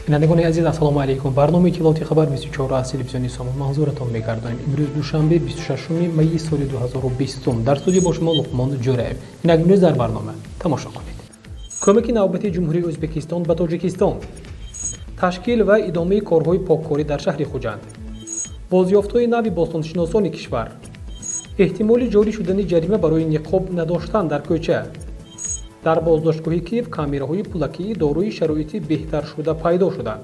Бинандагони азиз, ассалому алайкум. Барномаи иттилооти хабар 24 аз телевизиони Сомон манзуратон мегардонем. Имрӯз душанбе, 26 майи соли 2020. Дар студия бо шумо Луқмон Ҷӯраев. Инак имрӯз дар барнома тамошо кунед. Кӯмаки навбатии Ҷумҳурии Ӯзбекистон ба Тоҷикистон, ташкил ва идомаи корҳои поккорӣ дар шаҳри Хуҷанд, бозёфтҳои нави бостоншиносони кишвар, эҳтимоли ҷорӣ шудани ҷарима барои ниқоб надоштан дар кӯча, дар боздоштгоҳи Киев камераҳои пулакии дорои шароити беҳтаршуда пайдо шуданд.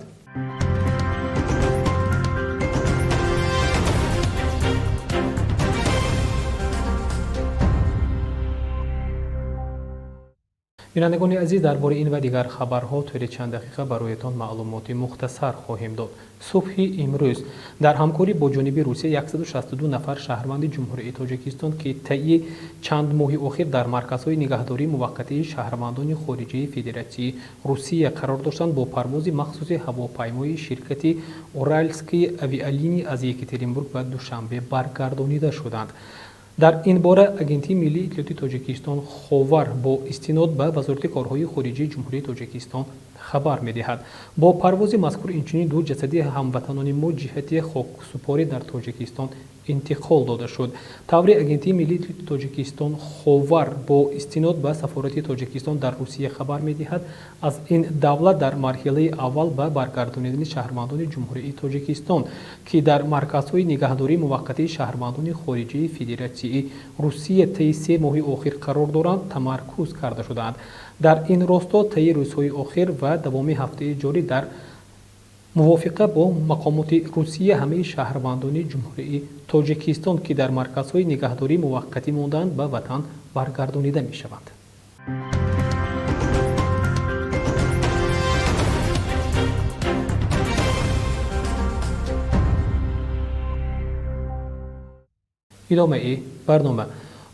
Бинандагони азиз, дар бораи ин ва дигар хабарҳо тӯли чанд дақиқа бароятон маълумоти мухтасар хоҳем дод. Субҳи имрӯз дар ҳамкорӣ бо ҷониби Русия 162 нафар шаҳрванди Ҷумҳурии Тоҷикистон, ки таи чанд моҳи охир дар марказҳои нигаҳдории муваққатии шаҳрвандони хориҷии Федератсияи Русия қарор доштанд, бо парвози махсуси ҳавопаймои ширкати Уральские авиалинии аз Екатеринбург ба Душанбе баргардонида шуданд. Дар ин бора Агентии миллии иттилооти Тоҷикистон Ховар бо истинод ба Вазорати корҳои хориҷии Ҷумҳурии Тоҷикистон хабар медиҳад. Бо парвози мазкур инчунин ду ҷасади ҳамватанони мо ҷиҳати хоксупорӣ дар Тоҷикистон интиқол дода шуд. Таври Агентии миллии иттилооти Тоҷикистон Ховар бо истинод ба сафорати Тоҷикистон дар Русия хабар медиҳад, аз ин давлат дар марҳилаи аввал ба баргардонидани шаҳрвандони Ҷумҳурии Тоҷикистон, ки дар марказҳои нигаҳдории муваққатии шаҳрвандони хориҷии Федератсияи Русия таи 3 моҳи охир қарор доранд, тамаркуз карда шудаанд. Дар ин росто таи рӯзҳои охир ва давоми ҳафтаи ҷорӣ дар мувофиқа бо мақомоти Русия ҳамаи шаҳрвандони Ҷумҳурии Тоҷикистон, ки дар марказҳои нигаҳдории муваққатӣ мондаанд, ба ватан баргардонида мешаванд. Идомаи барнома.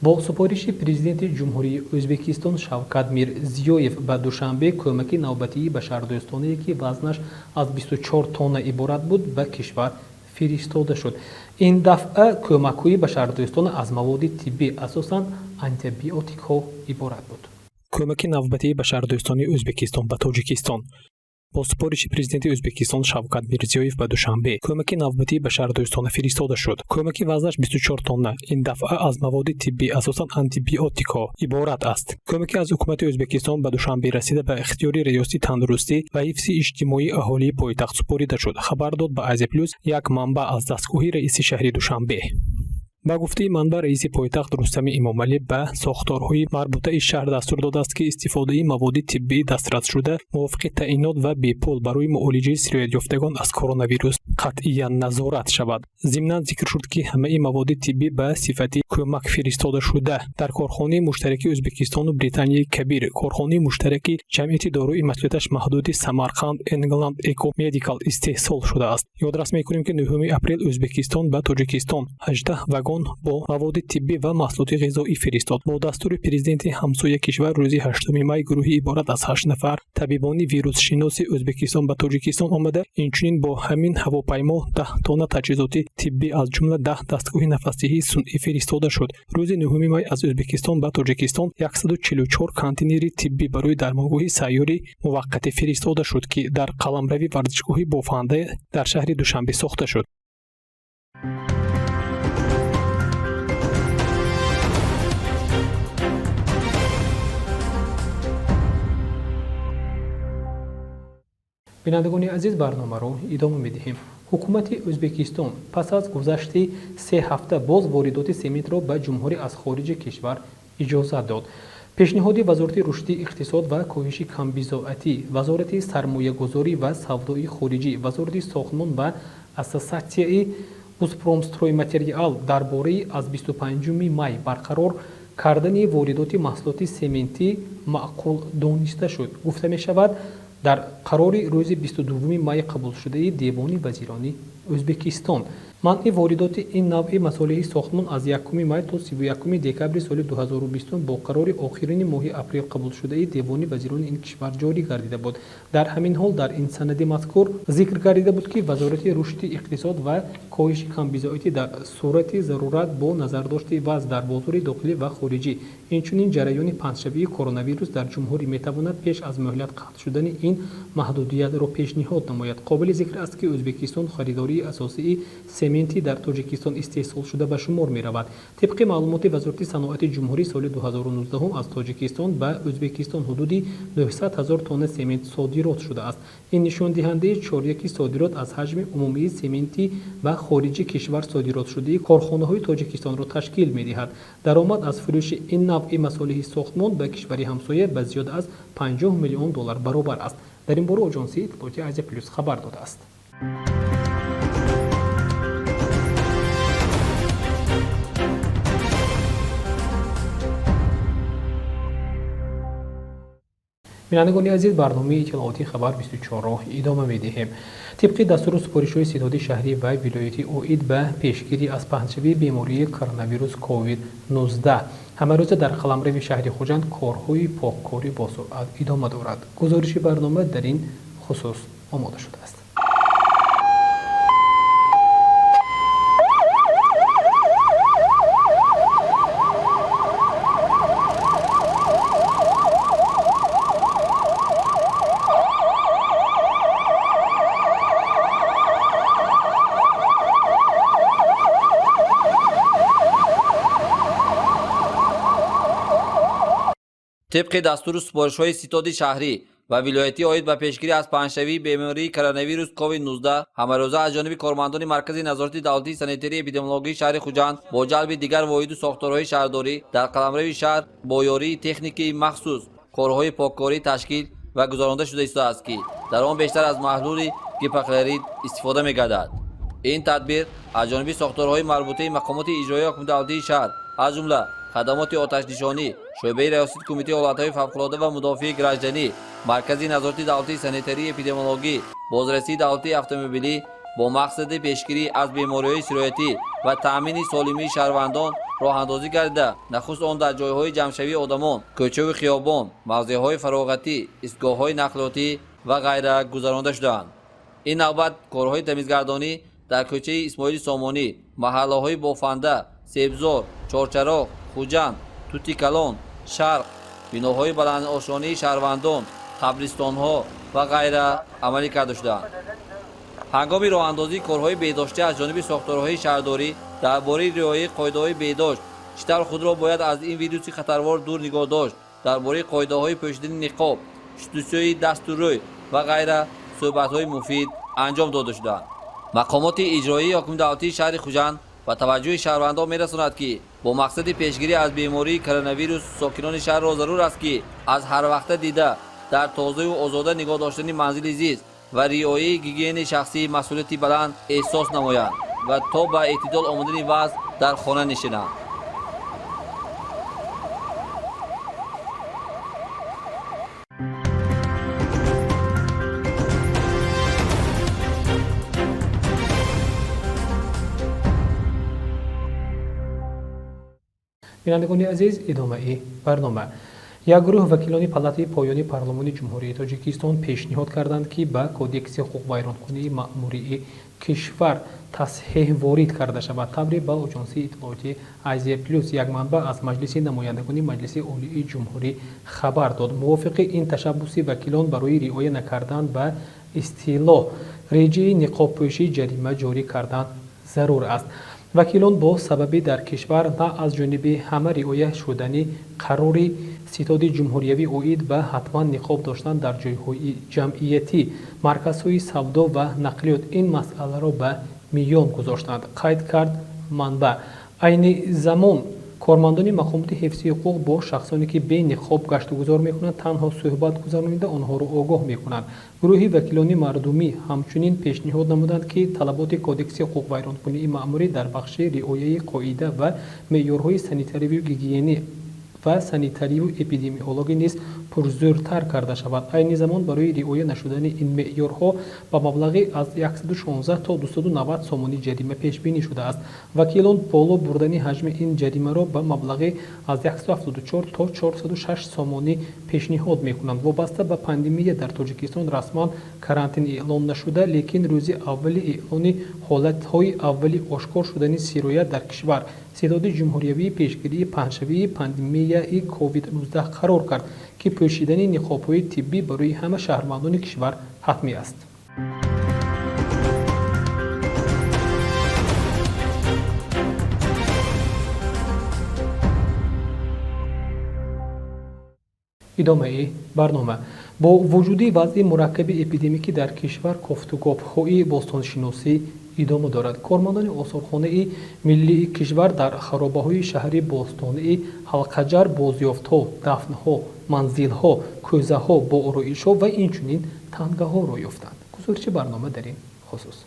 Бо супориши президенти Ҷумҳурии Ӯзбекистон Шавкат Мирзиёев ба Душанбе кӯмаки навбатии башардӯстонае, ки вазнаш аз 24 тонна иборат буд, ба кишвар фиристода шуд. Ин дафъа кӯмакҳои башардӯстона аз маводи тиббӣ, асосан антибиотикҳо иборат буд. Кӯмаки навбатии башардӯстони Ӯзбекистон ба Тоҷикистон. Бо супориши президенти Ӯзбекистон Шавкат Мирзиёев ба Душанбе кӯмаки навбатии башардӯстона фиристода шуд. Кӯмаки вазнаш 24 тонна ин дафъа аз маводи тиббӣ, асосан антибиотикҳо иборат аст. Кӯмаки аз ҳукумати Ӯзбекистон ба Душанбе расида ба ихтиёри Риёсати тандурустӣ ва ҳифзи иҷтимоии аҳолии пойтахт супорида шуд, хабар дод ба Азия Плюс як манбаъ аз дастгоҳи раиси шаҳри Душанбе. Ба гуфтаи манбаъ, раиси пойтахт Рустами Эмомалӣ ба сохторҳои марбутаи шаҳр дастур додааст, ки истифодаи маводи тиббии дастрасшуда мувофиқи таъинот ва бепул барои муолиҷаи сироятёфтагон аз коронавирус қатъиян назорат шавад. Зимнан зикр шуд, ки ҳамаи маводи тиббӣ ба сифати кӯмак фиристодашуда дар корхонаи муштараки Ӯзбекистону Британияи Кабир, корхонаи муштараки ҷамъияти дорои масъулияташ маҳдуди Самарқанд Энгланд Эко Медикал истеҳсол шудааст. Ёдрас мекунем, ки 9 апрел Ӯзбекистон ба Тоҷикистон 18 вагон бо маводи тиббӣ ва маҳсулоти ғизоӣ фиристод. Бо дастури президенти ҳамсоя кишвар рӯзи 8 май гурӯҳи иборат аз 8 нафар табибони вирусшиноси Ӯзбекистон ба Тоҷикистон омада, инчунин бо ҳамин ҳавопаймо 10 тонна таҷҳизоти тиббӣ, аз ҷумла 10 дастгоҳи нафасдиҳии сунъӣ фиристода шуд. Рӯзи 9 май аз Ӯзбекистон ба Тоҷикистон 144 контейнери тиббӣ барои дармонгоҳи сайёри муваққатӣ фиристода шуд, ки дар қаламрави варзишгоҳи бофанда дар шаҳри Душанбе сохта шуд. Бинандагони азиз, барномаро идома медиҳем. Ҳукумати Ӯзбекистон пас аз гузашти 3 ҳафта боз воридоти сементро ба ҷумҳурӣ аз хориҷи кишвар иҷозат дод. Пешниҳоди Вазорати рушди иқтисод ва коҳиши камбизоатӣ, Вазорати сармоягузорӣ ва савдои хориҷӣ, Вазорати сохтмон ва Ассотсиатсияи Узпромстройматериал дар бораи аз 25 май барқарор кардани воридоти маҳсулоти сементӣ маъқул дониста шуд, гуфта мешавад дар қарори рӯзи 22 май қабулшудаи Девони вазирони Ӯзбекистон. Манъи воридоти ин навъи масолеҳи сохтмон аз 1 май то 31 декабри соли 2020 бо қарори охирини моҳи апрел қабулшудаи Девони вазирони ин кишвар ҷорӣ гардида буд. Дар ҳамин ҳол дар ин санади мазкур зикр гардида буд, ки Вазорати рушди иқтисод ва коҳиши камбизоатӣ дар сурати зарурат бо назардошти вазъ дар бозори дохилӣ ва хориҷӣ, инчунин ҷараёни паҳншавии коронавирус дар ҷумҳурӣ метавонад пеш аз муҳлат қатъ шудани ин маҳдудиятро пешниҳод намояд. Қобили зикр аст, ки Ӯзбекистон харидории асосии сементи дар Тоҷикистон истеҳсолшуда ба шумор меравад. Тибқи маълумоти Вазорати саноати ҷумҳурӣ, соли 2019 аз Тоҷикистон ба Ӯзбекистон ҳудуди 900 ҳазор тонна семент содирот шудааст. Ин нишондиҳандаи чоряки содирот аз ҳаҷми умумии сементи ба хориҷи кишвар содиротшудаи корхонаҳои Тоҷикистонро ташкил медиҳад. Даромад аз фурӯши ин навъи масолеҳи сохтмон ба кишвари ҳамсоя ба зиёда аз 50 миллион доллар баробар аст. Дар ин бора Оҷонсии иттилоотии Азия Плюс хабар додааст. Бинандагони азиз, барномаи иттилоотии Хабар 24-ро идома медиҳем. Тибқи дастуру супоришҳои ситоди шаҳрӣ ва вилоятӣ оид ба пешгирӣ аз паҳншавии бемории коронавирус COVID-19 ҳамарӯза дар қаламрави шаҳри Хуҷанд корҳои поккорӣ бо суръат идома дорад. Гузориши барнома дар ин хусус омода шудааст. Тибқи дастуру супоришҳои ситоди шаҳрӣ ва вилоятӣ оид ба пешгирӣ аз паҳншавии бемории коронавирус COVID-19 ҳамарӯза аз ҷониби кормандони Маркази назорати давлатии санитарии эпидемиологии шаҳри Хуҷанд бо ҷалби дигар воҳиду сохторҳои шаҳрдорӣ дар қаламрави шаҳр бо ёрии техникаи махсус корҳои поккорӣ ташкил ва гузаронда шуда истодааст, ки дар он бештар аз маҳлули гипохлорид истифода мегардад. Ин тадбир аз ҷониби сохторҳои марбутаи мақомоти иҷроияи ҳокимияти давлатии шаҳр, аз ҷумла хадамоти оташнишонӣ, шӯъбаи раёсати кумитаи ҳолатҳои фавқулода ва мудофиаи гражданӣ, Маркази назорати давлатии санитарии эпидемиологӣ, бозрасии давлатии автомобилӣ бо мақсади пешгирӣ аз бемориҳои сироятӣ ва таъмини солимии шаҳрвандон роҳандозӣ гардида, нахуст он дар ҷойҳои ҷамъшавии одамон, кӯчаву хиёбон, мавзеъҳои фароғатӣ, истгоҳҳои нақлиётӣ ва ғайра гузаронда шудаанд. Ин навбат корҳои тамизгардонӣ дар кӯчаи Исмоили Сомонӣ, маҳаллаҳои Бофанда, Себзор, Чорчароғ, Хуҷанд, Тути Калон, Шарқ, биноҳои баландошонии шаҳрвандон, қабристонҳо ва ғайра амалӣ карда шудаанд. Ҳангоми роҳандозии корҳои беҳдоштӣ аз ҷониби сохторҳои шаҳрдорӣ дар бораи риояи қоидаҳои беҳдошт, чӣ тавр худро бояд аз ин вируси хатарвор дур нигоҳ дошт, дар бораи қоидаҳои пӯшидани ниқоб, шустушӯи дасту рӯй ва ғайра суҳбатҳои муфид анҷом дода шудаанд. Мақомоти иҷроии ҳокимияти давлатии шаҳри Хуҷанд ба таваҷҷӯҳи шаҳрвандон мерасонад, ки бо мақсади пешгирӣ аз бемории коронавирус сокинони шаҳрро зарур аст, ки аз ҳарвақта дида дар тозаю озода нигоҳ доштани манзили зист ва риояи гигиенаи шахсӣ масъулияти баланд эҳсос намоянд ва то ба эътидол омадани вазъ дар хона нишинанд. Бинандагони азиз, идомаи барнома. Як гурӯҳ вакилони палатаи поёни парлумони Ҷумҳурии Тоҷикистон пешниҳод карданд, ки ба Кодекси ҳуқуқвайронкунии маъмурии кишвар тасҳеҳ ворид карда шавад. Тавре ба Оҷонсии иттилоотии Азия Плюс як манбаъ аз Маҷлиси намояндагони Маҷлиси Олии Ҷумҳурӣ хабар дод. Мувофиқи ин ташаббуси вакилон барои риоя накардан ба истилоҳ реҷаи ниқобпӯшӣ ҷарима ҷорӣ кардан зарур аст. Вакилон бо сабаби дар кишвар на аз ҷониби ҳама риоя шудани қарори ситоди ҷумҳуриявӣ оид ба ҳатман ниқоб доштан дар ҷойҳои ҷамъиятӣ, марказҳои савдо ва нақлиёт ин масъаларо ба миён гузоштанд, қайд кард манбаъ. Айни замон кормандони мақомоти ҳифзи ҳуқуқ бо шахсоне, ки бе ниқоб гаштугузор мекунанд, танҳо суҳбат гузаронида онҳоро огоҳ мекунанд. Гурӯҳи вакилони мардумӣ ҳамчунин пешниҳод намуданд, ки талаботи Кодекси ҳуқуқвайронкунии маъмурӣ дар бахши риояи қоида ва меъёрҳои санитариву гигиенӣ ва санитарию эпидемиологӣ низ пурзӯртар карда шавад. Айни замон барои риоя нашудани ин меъёрҳо ба маблағи аз 116 то 290 сомонӣ ҷарима пешбинӣ шудааст. Вакилон боло бурдани ҳаҷми ин ҷаримаро ба маблағи аз 174 то 406 сомонӣ пешниҳод мекунанд. Вобаста ба пандемия дар Тоҷикистон расман карантин эълон нашуда, лекин рӯзи аввали эълони ҳолатҳои аввали ошкор шудани сироят дар кишвар Ситоди ҷумҳуриявии пешгирии паҳншавии пандемияи COVID-19 қарор кард, ки пӯшидани ниқобҳои тиббӣ барои ҳама шаҳрвандони кишвар ҳатмӣ аст. Идомаи барнома. Бо вуҷуди вазъи мураккаби эпидемикӣ дар кишвар кофтуковҳои бостоншиносӣ идома дорад. Кормандони осорхонаи миллии кишвар дар харобаҳои шаҳри бостонии Ҳалқаҷар бозёфтҳо, дафнҳо, манзилҳо, кӯзаҳо бо ороишҳо ва инчунин тангаҳоро ёфтанд. Гузориши барнома дар ин хусус.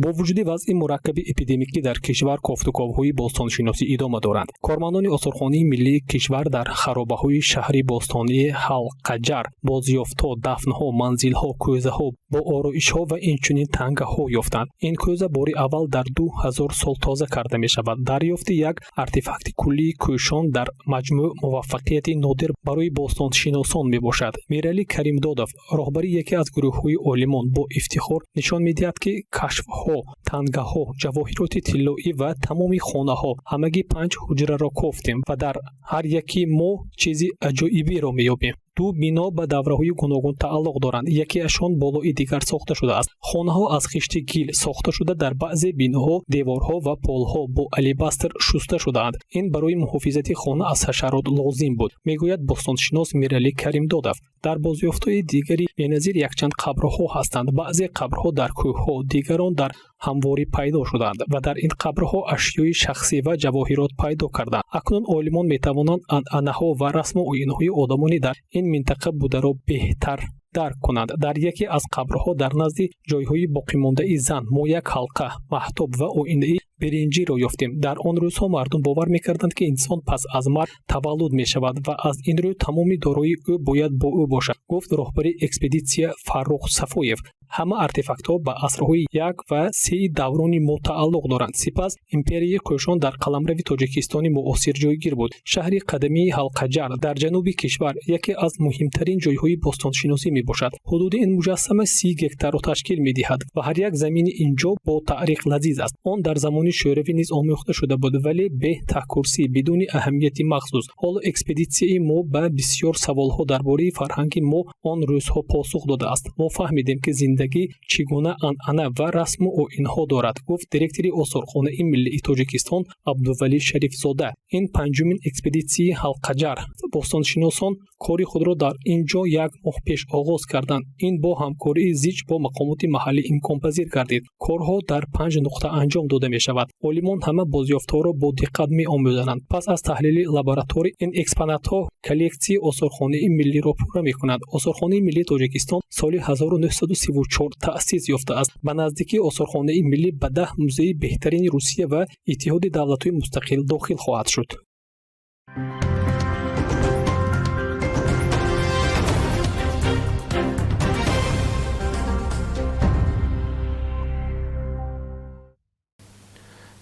Бо вуҷуди вазъи мураккаби эпидемикӣ дар кишвар кофтуковҳои бостоншиносӣ идома доранд. Кормандони осорхонаи миллии кишвар дар харобаҳои шаҳри бостонии Ҳалқаҷар бозёфтҳо, дафнҳо, манзилҳо, кӯзаҳо бо ороишҳо ва инчунин тангаҳо ёфтанд. Ин кӯза бори аввал дар 2000 сол тоза карда мешавад. Дарёфти як артефакти куллии кӯшон дар маҷмӯъ муваффақияти нодир барои бостоншиносон мебошад. Миралӣ Каримдодов, роҳбари яке аз гурӯҳҳои олимон, бо ифтихор нишон медиҳад, ки кашфҳо, тангаҳо, ҷавоҳироти тиллоӣ ва тамоми хонаҳо, ҳамагӣ 5 ҳуҷраро кофтем ва дар ҳар яки мо чизи аҷоибиро меёбем. Ду бино ба давраҳои гуногун тааллуқ доранд, якеашон болои дигар сохта шудааст. Хонаҳо аз хишти гил сохта шуда, дар баъзе биноҳо деворҳо ва полҳо бо алебастр шуста шудаанд. Ин барои муҳофизати хона аз ҳашарот лозим буд, мегӯяд бостоншинос Миралӣ Каримдодов. Дар бозёфтҳои дигари беназир якчанд қабрҳо ҳастанд. Баъзе қабрҳо дар кӯҳҳо, дигарон дар ҳамворӣ пайдо шуданд ва дар ин қабрҳо ашёи шахсӣ ва ҷавоҳирот пайдо карданд. Акнун олимон метавонанд анъанаҳо ва расму оинҳои одамони дар ин минтақа бударо беҳтар дарк кунанд. Дар яке аз қабрҳо дар назди ҷойҳои боқимондаи зан мо як ҳалқа, маҳтоб ва оинаи биринҷиро ёфтем. Дар он рӯзҳо мардум бовар мекарданд, ки инсон пас аз марг таваллуд мешавад ва аз ин рӯ тамоми дорои ӯ бояд бо ӯ бошад, гуфт роҳбари экспедитсия Фаррух Сафоев. Ҳама артефактҳо ба асрҳои 1 ва 3 даврони мо тааллуқ доранд. Сипас империяи Кӯшон дар қаламрави Тоҷикистони муосир ҷойгир буд. Шаҳри қадимии Ҳалқаҷар дар ҷануби кишвар яке аз муҳимтарин ҷойҳои бостоншиносӣ мебошад. Ҳудуди ин муҷассама 30 гектарро ташкил медиҳад ва ҳар як замини ин ҷо бо таърих лазиз аст. Он дар замони шӯравӣ низ омӯхта шуда буд, вале бе таҳкурсӣ, бидуни аҳамияти махсус. Ҳоло экспедитсияи мо ба бисёр саволҳо дар бораи фарҳанги мо он рӯзҳо посух додааст. Мо фаҳмидем, ки зиндагӣ чӣ гуна анъана ва расму оинҳо дорад, гуфт директори осорхонаи миллии Тоҷикистон Абдувалӣ Шарифзода. Ин панҷумин экспедитсияи Ҳалқаҷар. Бостоншиносон кори худро дар ин ҷо як моҳ пеш оғоз карданд. Ин бо ҳамкории зич бо мақомоти маҳаллӣ имконпазир гардид. Корҳо дар 5 нуқта анҷом дода мешавад. Олимон ҳама бозёфтҳоро бо диққат меомӯзананд. Пас аз таҳлили лабораторӣ ин экспонатҳо коллексияи осорхонаи миллиро пурра мекунанд. Осорхонаи миллии Тоҷикистон соли 1934 таъсис ёфтааст. Ба наздикии осорхонаи миллӣ ба 10 музеи беҳтарини Русия ва Иттиҳоди давлатҳои мустақил дохил хоҳад шуд.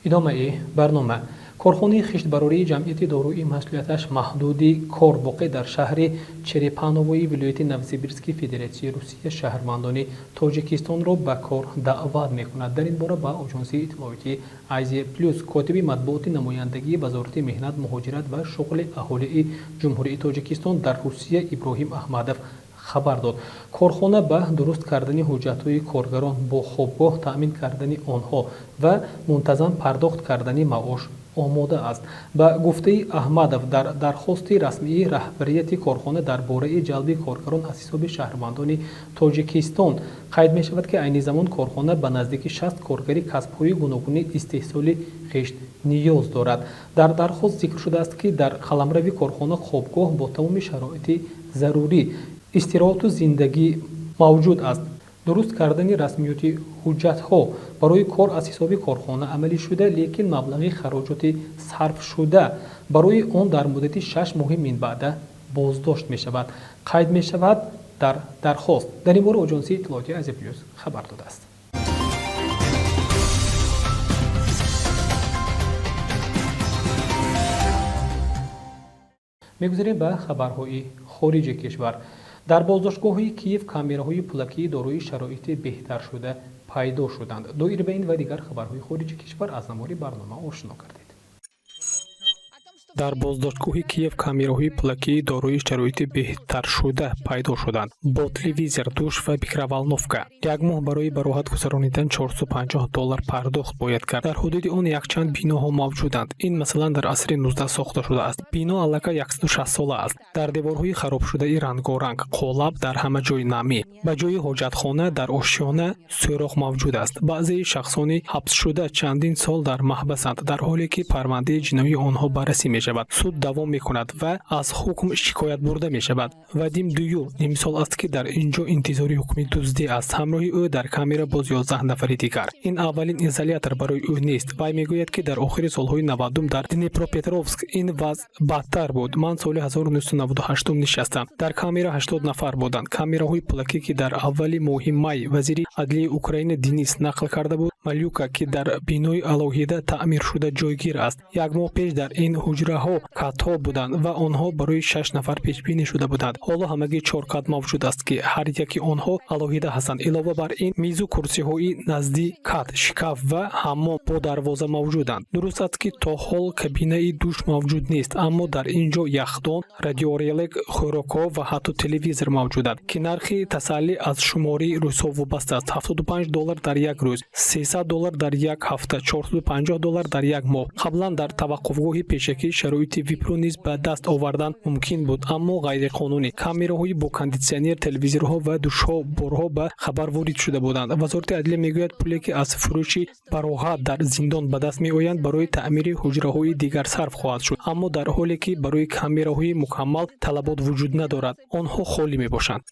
Идомаи барнома. Корхонаи хиштбарории ҷамъияти дорои масъулияташ маҳдуди кор воқеъ дар шаҳри Черепановои вилояти Новосибирски Федератсияи Русия шаҳрвандони Тоҷикистонро ба кор даъват мекунад. Дар ин бора ба оҷонсии иттилоотии Азия Плюс котиби матбуоти намояндагии Вазорати меҳнат, муҳоҷират ва шуғли аҳолии Ҷумҳурии Тоҷикистон дар Русия Иброҳим Аҳмадов хабар дод. Корхона ба дуруст кардани ҳуҷҷатҳои коргарон, бо хобгоҳ таъмин кардани онҳо ва мунтазам пардохт кардани маош омода аст. Ба гуфтаи Аҳмадов, дар дархости расмии раҳбарияти корхона дар бораи ҷалби коргарон аз ҳисоби шаҳрвандони Тоҷикистон қайд мешавад, ки айни замон корхона ба наздики 60 коргари касбҳои гуногуни истеҳсоли хишт ниёз дорад. Дар дархост зикр шудааст, ки дар қаламрави корхона хобгоҳ бо тамоми шароити зарурӣ, истироҳату зиндагӣ мавҷуд аст. Дуруст кардани расмиёти ҳуҷҷатҳо барои кор аз ҳисоби корхона амалӣ шуда, лекин маблағи хароҷоти сарфшуда барои он дар муддати 6 моҳи минбаъда боздошт мешавад, қайд мешавад дар дархост. Дар ин бора Оҷонсии иттилоотии Азия Плюс хабар додааст. Мегузарем ба хабарҳои хориҷи кишвар. Дар боздоштгоҳи Киев камераҳои пулакии дорои шароити беҳтаршуда пайдо шуданд. Доир ба ин ва дигар хабарҳои хориҷи кишвар аз навори барнома ошно гардед. Дар боздоштгоҳи Киев камераҳои пулакии дорои шароити беҳтаршуда пайдо шуданд, бо телевизор, душ ва микроволновка. Як моҳ барои бароҳат гузаронидан $450 пардохт бояд кард. Дар ҳудуди он якчанд биноҳо мавҷуданд. Ин, масалан, дар асри 19 сохта шудааст. Бино аллакай 160 сола аст. Дар деворҳои харобшудаи рангоранг, қолаб дар ҳама ҷой намӣ. Ба ҷои ҳоҷатхона дар ошёна сӯроқ мавҷуд аст. Баъзеи шахсони ҳабсшуда чандин сол дар маҳбасанд, дар ҳоле ки парвандаи ҷиноии онҳо баррасӣ мешавад. Суд давом мекунад ва аз ҳукм шикоят бурда мешавад. Вадим дую нимсол аст, ки дар ин ҷо интизори ҳукми дуздӣ аст. Ҳамроҳи ӯ дар камера боз 11 нафари дигар. Ин аввалин изолятор барои ӯ нест. Вай мегӯяд, ки дар охири солҳои 90-ум дар Днепропетровск ин вазъ бадтар буд. Ман соли 1998 нишастам. Дар камера 80 нафар буданд. Камераҳои пулакӣ, ки дар аввали моҳи май вазири адлияи Украина Денис нақл карда буд, Малюка, ки дар бинои алоҳида таъмиршуда ҷойгир аст. Як моҳ пеш дар ин ҳуҷраҳо катҳо буданд ва онҳо барои 6 нафар пешбинӣ шуда буданд. Ҳоло ҳамагӣ 4 кат мавҷуд аст, ки ҳар яки онҳо алоҳида ҳастанд. Илова бар ин, мизу курсиҳои назди кат, шкаф ва ҳаммом бо дарвоза мавҷуданд. Дуруст аст, ки то ҳол кабинаи душ мавҷуд нест, аммо дар ин ҷо яхдон, радиорелек, хӯрокҳо ва ҳатто телевизор мавҷуданд, ки нархи тасаллӣ аз шумории рӯзҳо вобаста аст: $75 дар як рӯз, $300 дар як ҳафта, $450 дар як моҳ. Қаблан дар таваққуфгоҳи пешакӣ шароити випро низ ба даст овардан мумкин буд, аммо ғайриқонунӣ. Камераҳои бо кондитсионер, телевизорҳо ва душҳо борҳо ба хабар ворид шуда буданд. Вазорати адлия мегӯяд, пуле ки аз фурӯши бароҳат дар зиндон ба даст меоянд, барои таъмири ҳуҷраҳои дигар сарф хоҳад шуд, аммо дар ҳоле ки барои камераҳои мукаммал талабот вуҷуд надорад, онҳо холӣ мебошанд.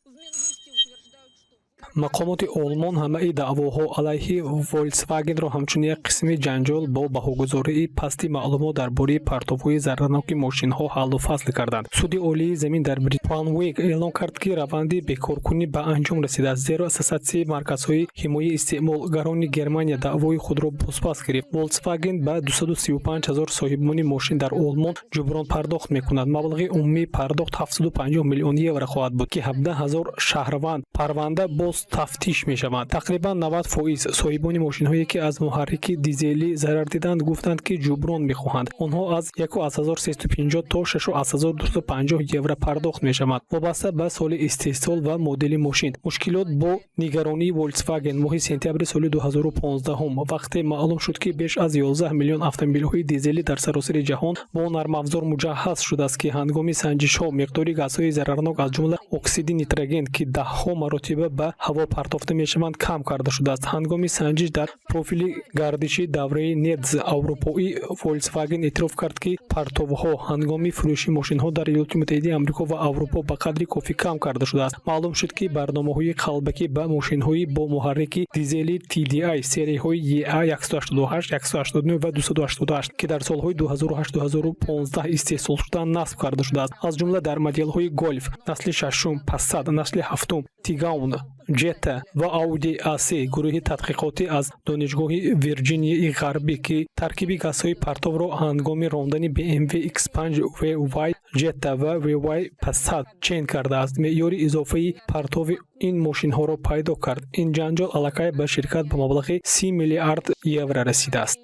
Мақомоти Олмон ҳамаи даъвоҳо алайҳи Вольксвагенро ҳамчун як қисми ҷанҷол бо баҳогузории пасти маълумот дар бораи партовҳои зарарноки мошинҳо ҳаллу фасл карданд. Суди Олии замин дар Браунвейг эълон кард, ки раванди бекоркунӣ ба анҷом расидааст, зеро Ассотсиатсияи марказҳои ҳимояи истеъмолгарони Германия даъвои худро бозпас гирифт. Вольксваген ба 235 ҳазор соҳибони мошин дар Олмон ҷуброн пардохт мекунад. Маблағи умумии пардохт 750 миллион евро хоҳад буд, ки 17 ҳазор шаҳрванд парванда боз тафтиш мешаванд. Тақрибан 90% соҳибони мошинҳое, ки аз муҳаррики дизелӣ зарар диданд, гуфтанд, ки ҷуброн мехоҳанд. Онҳо аз 1350 то 6250 евро пардохт мешаванд, вобаста ба соли истеҳсол ва модели мошин. Мушкилот бо нигаронии Вольксваген моҳи сентябри соли 2015 вақте маълум шуд, ки беш аз 11 миллион автомобилҳои дизелӣ дар саросари ҷаҳон бо нармафзор муҷаҳҳаз шудааст, ки ҳангоми санҷишҳо миқдори газҳои зарарнок, аз ҷумла оксиди нитроген, ки даҳҳо маротиба ба ҳаво партофта мешаванд, кам карда шудааст. Ҳангоми санҷиш дар профили гардиши давраи НЕДЗ аврупоӣ Вольксваген эътироф кард, ки партовҳо ҳангоми фурӯши мошинҳо дар Иёлоти Муттаҳидаи Амрико ва Аврупо ба қадри кофӣ кам карда шудааст. Маълум шуд, ки барномаҳои қалбакӣ ба мошинҳои бо муҳаррики дизели TDI серияҳои EA 188, 189 ва 288, ки дар солҳои 2008-2015 истеҳсол шуданд, насб карда шудааст, аз ҷумла дар моделҳои Голф насли шашум, Пассат насли ҳафтум, Тигуан, Джетта ва Ауди A3. Гурӯҳи тадқиқотӣ аз Донишгоҳи Вирҷинияи Ғарбӣ, ки таркиби газҳои партовро ҳангоми рондани BMW X5, VW Jetta ва VW Passat чен кардааст, меъёри изофаи партови ин мошинҳоро пайдо кард. Ин ҷанҷол аллакай ба ширкат ба маблағи 30 миллиард евро расидааст.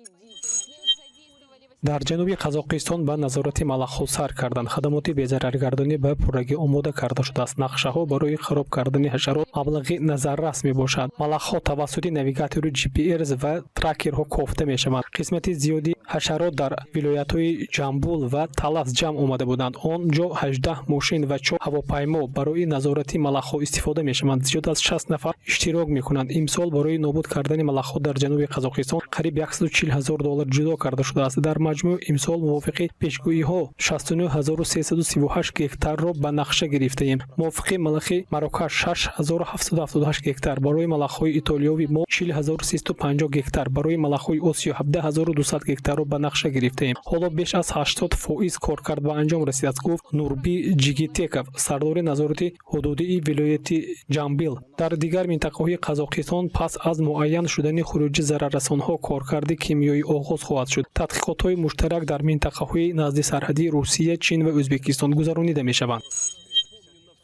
Дар ҷануби Қазоқистон ба назорати малахҳо сар карданд. Хадамоти безараргардонӣ ба пуррагӣ омода карда шудааст. Нақшаҳо барои хароб кардани ҳашарот маблағи назаррас мебошад. Малахҳо тавассути навигатори GPS ва тракерҳо кофта мешаванд. Қисмати зиёди ҳашарот дар вилоятҳои Ҷамбул ва Талас ҷамъ омада буданд. Он ҷо 18 мошин ва чор ҳавопаймо барои назорати малахҳо истифода мешаванд. Зиёд аз 60 нафар иштирок мекунанд. Имсол барои нобуд кардани малахҳо дар ҷануби Қазоқистон қариб 140 ҳазор доллар ҷудо карда шудааст. Дар Маҷмӯъ имсол мувофиқи пешгӯиҳо 69 338 гектарро ба нақша гирифтаем. Мувофиқи малахи Марокаш 6778 гектар, барои малахҳои итолиёвӣ мо 40 350 гектар, барои малахҳои Осиё 17 200 гектарро ба нақша гирифтаем. Ҳоло беш аз 80% коркард ба анҷом расидааст, гуфт Нурби Ҷигитеков, сардори назорати ҳудудии вилояти Ҷамбил. Дар дигар минтақаҳои Қазоқистон пас аз муайян шудани хуруҷи зараррасонҳо коркарди кимиёӣ оғоз хоҳад шуд. Тадқиқотҳои муштарак дар минтақаҳои наздисарҳадии Русия, Чин ва Ӯзбекистон гузаронида мешаванд.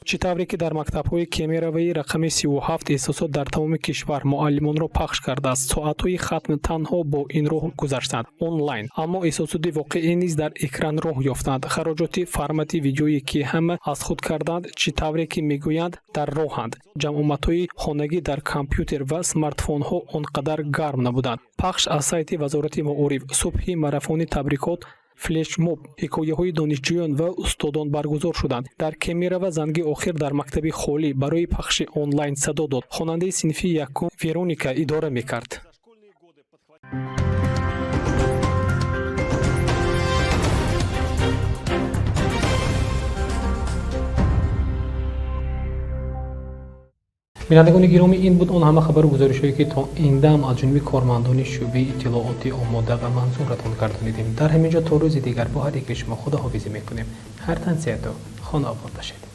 Чӣ тавре ки дар мактабҳои Кемеровои рақами 37 эҳсосот дар тамоми кишвар муаллимонро пахш кардааст. Соатҳои хатм танҳо бо ин роҳ гузаштанд, онлайн, аммо эҳсосоти воқеӣ низ дар экран роҳ ёфтанд. Хароҷоти формати видеое, ки ҳама аз худ карданд, чӣ тавре ки мегӯянд, дар роҳанд. Ҷамъомадҳои хонагӣ дар компютер ва смартфонҳо он қадар гарм набуданд. Пахш аз сайти вазорати маориф, субҳи марафони табрикот, флешмоб, ҳикояҳои донишҷӯён ва устодон баргузор шуданд. Дар Кемерово занги охир дар мактаби холӣ барои пахши онлайн садо дод. Хонандаи синфи якум Вероника идора мекард. Бинандагони гиромӣ, ин буд он ҳама хабару гузоришҳое, ки то ин дам аз ҷониби кормандони шӯъбаи иттилоотӣ омода ва манзуратон гардонидем. Дар ҳамин ҷо то рӯзи дигар бо ҳар яке шумо худоҳофизӣ мекунем. Ҳар тан сеҳату хонаобод бошед.